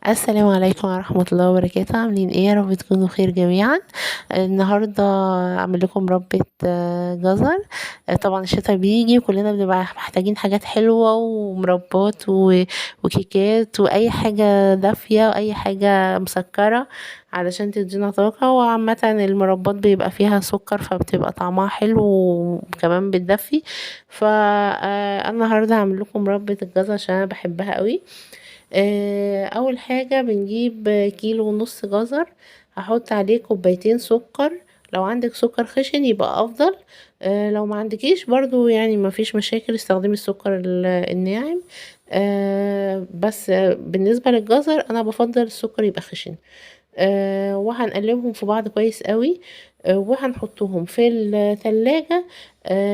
السلام عليكم ورحمة الله وبركاته. عاملين ايه؟ يا رب تكونوا بخير جميعا. النهاردة اعمل لكم مربى جزر. طبعا الشتا بيجي وكلنا بنبقى محتاجين حاجات حلوة ومربات وكيكات واي حاجة دافية واي حاجة مسكرة علشان تدينا طاقة. وعامة المربات بيبقى فيها سكر فبتبقى طعمها حلو وكمان بتدفي. فالنهاردة هعمل لكم مربى الجزر عشان انا بحبها قوي. اول حاجة بنجيب كيلو ونص جزر، هحط عليه كوبايتين سكر. لو عندك سكر خشن يبقى افضل، لو ما عندكيش برضو ما فيش مشاكل، استخدمي السكر الناعم. بس بالنسبة للجزر انا بفضل السكر يبقى خشن. وهنقلبهم في بعض كويس قوي، وهنحطهم في التلاجة،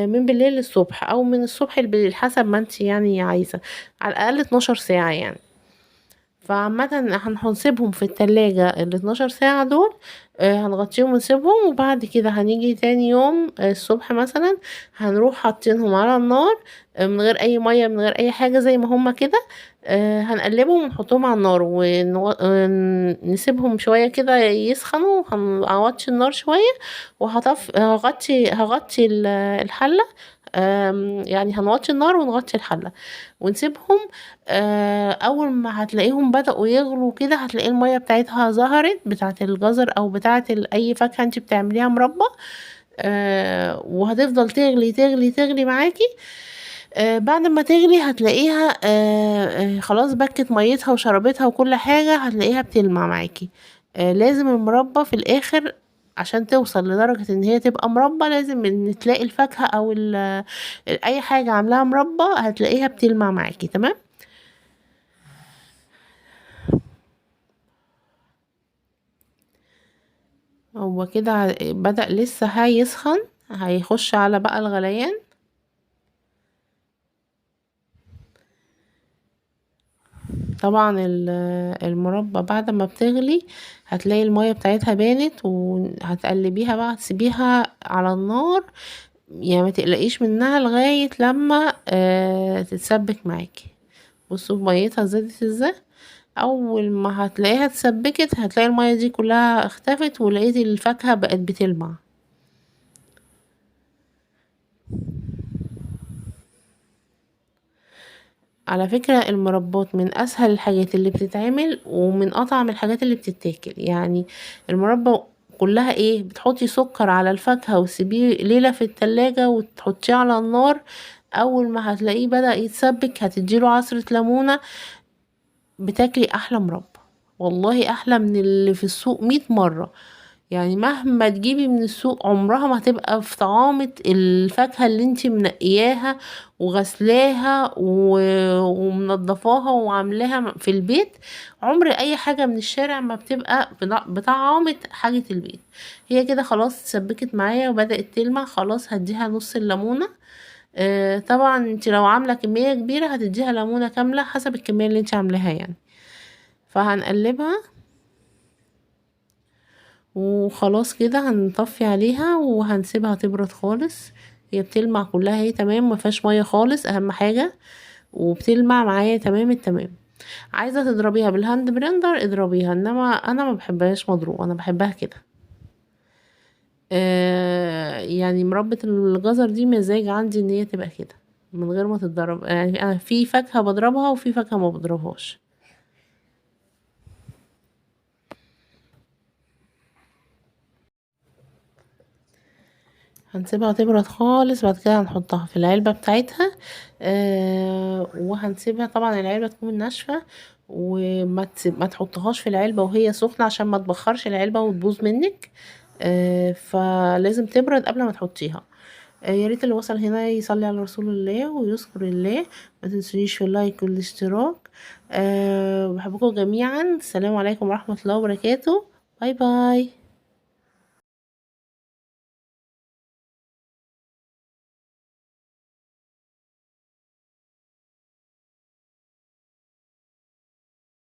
من بالليل للصبح او من الصبح لبالليل حسب ما انت عايزة، على الاقل 12 ساعة. فعامة هنسيبهم في التلاجة ال 12 ساعة دول، هنغطيهم ونسيبهم، وبعد كده هنيجي تاني يوم، الصبح مثلا هنروح حاطينهم على النار، من غير اي مية من غير اي حاجة زي ما هما كده. هنقلبهم ونحطهم على النار ونسيبهم شوية كده يسخنوا، هنوطي النار شوية هغطي الحلة، يعني هنوطي النار ونغطي الحلة ونسيبهم. اول ما هتلاقيهم بدأوا يغلوا كده هتلاقي المية بتاعتها ظهرت، بتاعت الجزر او بتاعت اي فاكهة انت بتعمليها مربى، وهتفضل تغلي تغلي تغلي معاكي. بعد ما تغلي هتلاقيها، خلاص بكت ميتها وشربتها وكل حاجة، هتلاقيها بتلمع معاكي. لازم المربى في الاخر عشان توصل لدرجة ان هي تبقى مربى لازم ان تلاقي الفاكهة او اي حاجة عاملاها مربى هتلاقيها بتلمع معاكي. تمام. هو كده بدأ لسه هيسخن، هيخش على بقى الغليان. طبعا المربى بعد ما بتغلي هتلاقي المية بتاعتها بانت، وهتقلبيها بقى، تسيبيها على النار ما تقلقيش منها لغاية لما تتسبك معاكي. بصوا ميتها زادت ازاي. اول ما هتلاقيها اتسبكت هتلاقي المية دي كلها اختفت ولقيتي الفاكهة بقت بتلمع. على فكرة المربات من اسهل الحاجات اللي بتتعمل ومن اطعم الحاجات اللي بتتاكل. المربى كلها ايه، بتحطي سكر على الفاكهة وتسيبيه ليلة في التلاجة وتحطيه على النار، اول ما هتلاقيه بدأ يتسبك هتديله عصرة ليمونة، بتاكلي احلى مربى والله، احلى من اللي في السوق 100 مرة. مهما تجيبي من السوق عمرها ما هتبقى في طعامة الفاكهة اللي انتي منقياها وغسلاها ومنضفاها وعاملاها في البيت. عمر اي حاجة من الشارع ما بتبقى بطعامة حاجة البيت. هي كده خلاص اتسبكت معايا وبدأت تلمع، خلاص هديها نص الليمونة. طبعا انتي لو عاملة كمية كبيرة هتديها ليمونة كاملة حسب الكمية اللي انتي عاملاها. فهنقلبها وخلاص كده هنطفي عليها وهنسيبها تبرد خالص. هي بتلمع كلها اهي تمام، ما فيهاش ميه خالص اهم حاجه، وبتلمع معايا تمام التمام. عايزه تضربيها بال hand blender اضربيها، انما انا ما بحبهاش مضروبه، انا بحبها كده. مربى الجزر دي مزاج عندي ان هي تبقى كده من غير ما تتضرب. انا في فاكهه بضربها وفي فاكهه ما بضربهاش. هنسيبها تبرد خالص، بعد كده هنحطها في العلبة بتاعتها، وهنسيبها طبعا العلبة تكون ناشفة، وما تحطهاش في العلبة وهي سخنة عشان ما تبخرش العلبة وتبوظ منك، فلازم تبرد قبل ما تحطيها. يا ريت اللي وصل هنا يصلي على رسول الله ويذكر الله، ما تنسونيش في اللايك والاشتراك. بحبكم جميعا. السلام عليكم ورحمة الله وبركاته. باي باي.